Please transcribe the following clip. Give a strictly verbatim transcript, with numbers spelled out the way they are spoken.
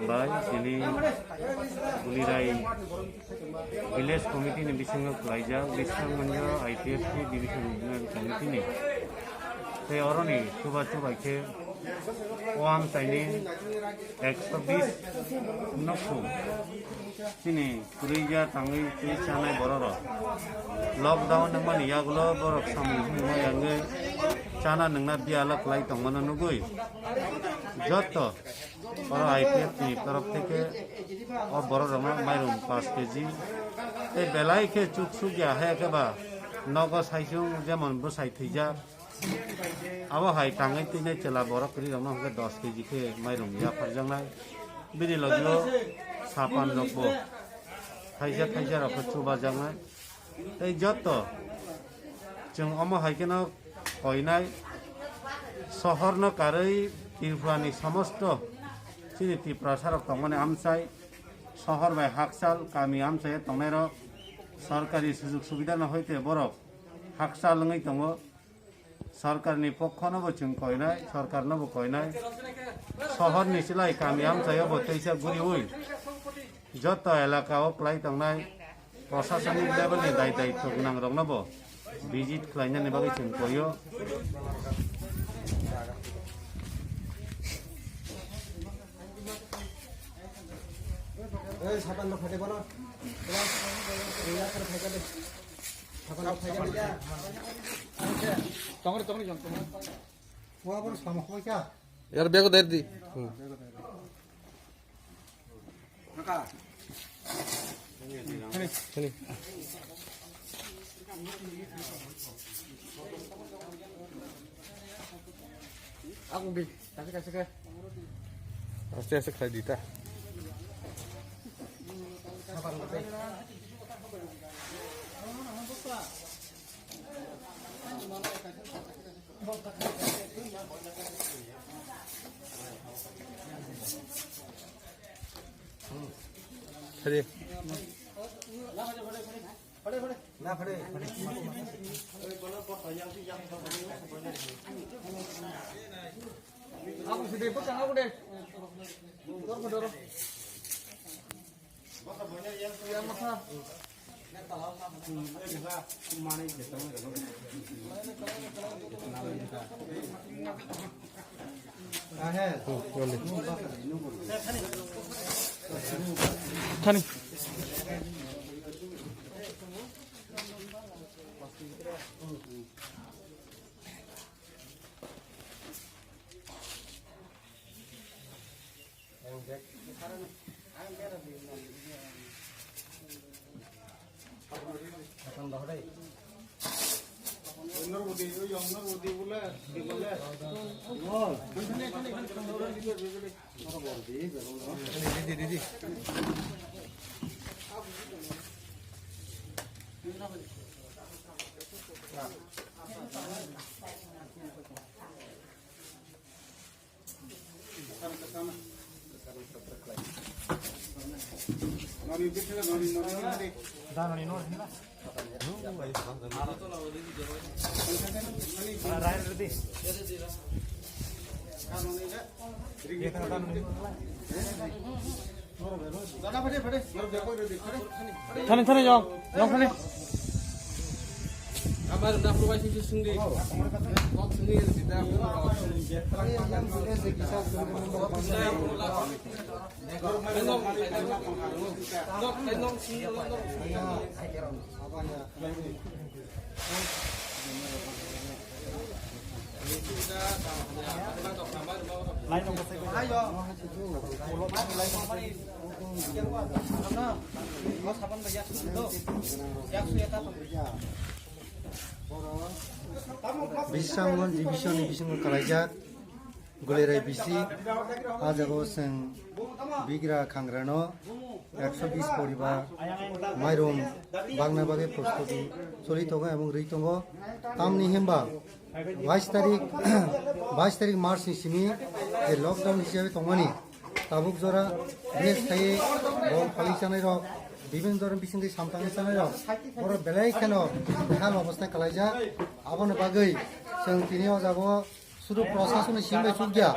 Bai, tini Gulirai Village Committee ni bisingo khlaijak, Biswangmanjo I P F T Division Regional Committee ni. Tei oroni chuba chubai khe o amchaini ekso bis nokhu chini kwrwija tangwi twi chanai bororok. Lockdown wngmani yagulo borok samung himma yangwi chana nungna biyalo khlai tongmano nugwi joto oro I P F ni torof theke o bororokno mairum paanch K G tei belai khe chuksuk ya hai khe ba nogo saisung jemon bwsai thwijak. Abo hai tangwi twinai chwla borok kwrwi rokno hwnkhe dos K G khe mairum yapharjaknai. Bini logio sapan rokbo thaisa thaisa rok khe chubajaknai. Tei joto chwng omo hai kheno koinai sohorno karwi Tripurani somosto chini Tiprasa rok tongmani amchai sohor bai hakchal kami amchai tongnairok sorkari sujug subidano hoite borok hakchal wngwi tongo. Sorkarni pokhonobo chwng koinai, sorkarnobo koinai. Sohorni silai kami amchaiobo teisa guriui joto elakao kwlai tongnai prosasonik levelni dai daityo gwnangroknobo visit khlainani bagwi chwng koio. Ei, sapan rok phaidi bono. Bono. Ei, yaphar phaikha de. Sapan rok phaikha de. Tongri, tongri, jom, tongri. Wa, bono sama khoi kya? Yar, bego der di. Hmm. Kaka. Sini. Aku di, kasih, kasih ke. Aste aste khai dita. Ready. Aku sedih pun aku deh. Dorong dorong. Thani. Thani, thani, jong, jong, thani. Amar na provide sing sing di. Kok sing di, di da. Biswangmanj division ni bisingo kalaijak. Gulirai bisi, ah jaga o chwng bigra khangrano ekso bis poribar mairum bagna bagwi prostuti choli tongo ebong rwi tongo. Tamni himba bais tarik, bais tarik March ni simi je lockdown hisabe tongmani tabuk jora bises khai bol phalwi chanai rok, bibin jora bisingtwi samtangwi chanai rok, borok belai kheno hal obostai kalaijak. Aboni bagwi chwng tini o jaga o sudu prosason ni simi bai chukya.